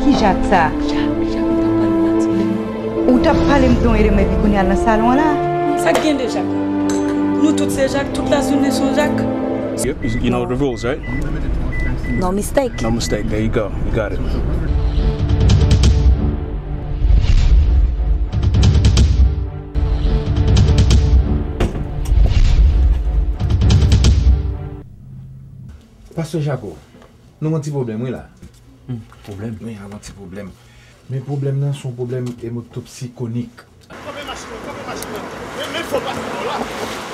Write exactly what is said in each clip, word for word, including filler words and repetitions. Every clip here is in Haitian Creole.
Ki Jak sa? Jak, Jak, m t ap pale w Matilèn. Ou t ap pale m de yon Edem epi kounye a l nan salon an la? Sa k gen de Jak? Nou tout se Jak, tout Lazoune se yon Jak. Yep, you, you know the rules, right? No mistake. No mistake. There you go. You got it. Pastè Jako, nou gon ti pwoblèm wi la. Hmm, pwoblèm? Wi, a gon ti pwoblèm. Men pwoblèm nan se yon pwoblèm emotopsikonik. Kanpe machin nan, kanpe machin nan. Men, men fo pastè la.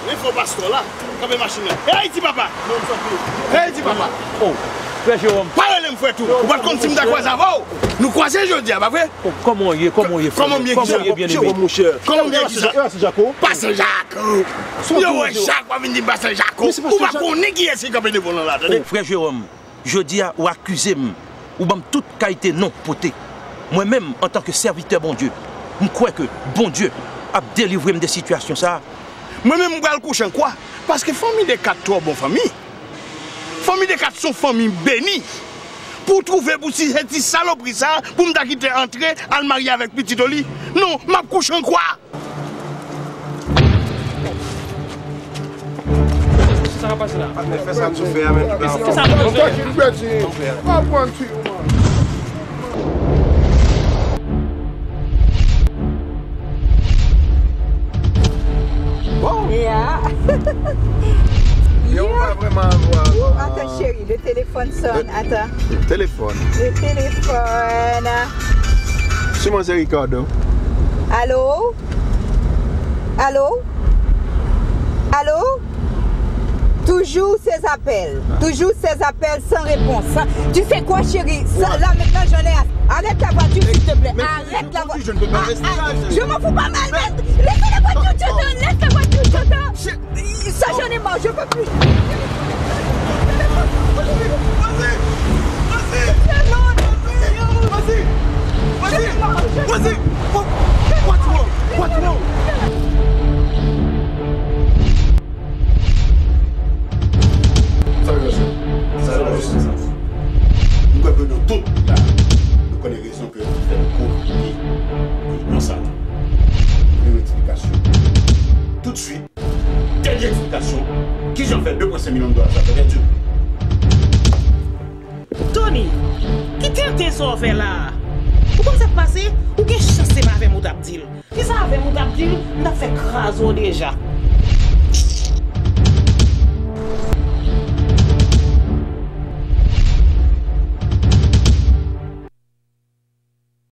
Men fo pastè la. Kanpe machin nan. E Ayiti, papa! E Ayiti, papa! Oh, frè Jewòm. Pa rele m frè tou. Ou pa t konn si m ta kwaze avè w. Nou kwaze jodi a, pa vre? Oh, kòman w ye? Kòman w ye, frè? Kòman m ye, kisa? Kòman w ye, byeneme? Kòman m ye, kisa? Pastè Jako. Pastè Jako. Yo wè Jak w ap vin di pastè Jako. Ou pa konnen kiyès ki kanpe devan w lan la, tande? Oh, frè Jewòm. Jodi a, ou akize m, ou ban m tout kalite non pote. Mwen menm, antanke sèvitè Bondye, m kwè ke Bondye ap delivre m de sitiyasyon sa a. Mwen menm, m pral kouche an kwa, paske fanmi Dekat twò bon fanmi. Fanmi Dekat se yon fanmi beni. Pou w twouve pou si se ti salopri sa a, pou m ta kite antre al marye avèk pitit Oli. Non, m ap kouche an kwa. Sa k ap pase la? Patnè, fè sa n sou fè a, men nou pa... Fè sa n sou fè a. Aprann ti ou, man. Bon. Yeah. Yo, ou pa vrèman avwa. Ou, atann, cheri, le téléphone sonne. Atann. Telefòn. Le téléphone. Siman se Ricardo. Allô? Allô? Allô? Toujours ces appels. Toujours ces appels sans réponse. Tu sais quoi, chérie? Ça, là, maintenant, j'en ai assez. Arrête la voiture, s'il te plaît. Arrête la voiture. Je ne peux pas rester là. Je m'en fous pas, mais arrête. Laissez la voiture, Jonathan. Laisse la voiture, Jonathan. Ça, j'en ai marre, je peux plus. Vas-y, vas-y, vas-y, vas-y, vas-y, vas-y. What's wrong? What's wrong? Sa yo se, sa yo se. Nou kwè ke nou tout la, nou konnen rezon ke fè nou kou ki nan sa. Nou eksplikasyon. Tout swit. Dènye eksplikasyon, kijan fè de pwen senk milyon dola sa fè pèdi? Tony, ki tenten sa w fè la a? Ou konn sa k pase? Ou gen chans se pa avè m ou t ap di l. Si se avè m ou t ap di l, m t ap fè kraze w deja.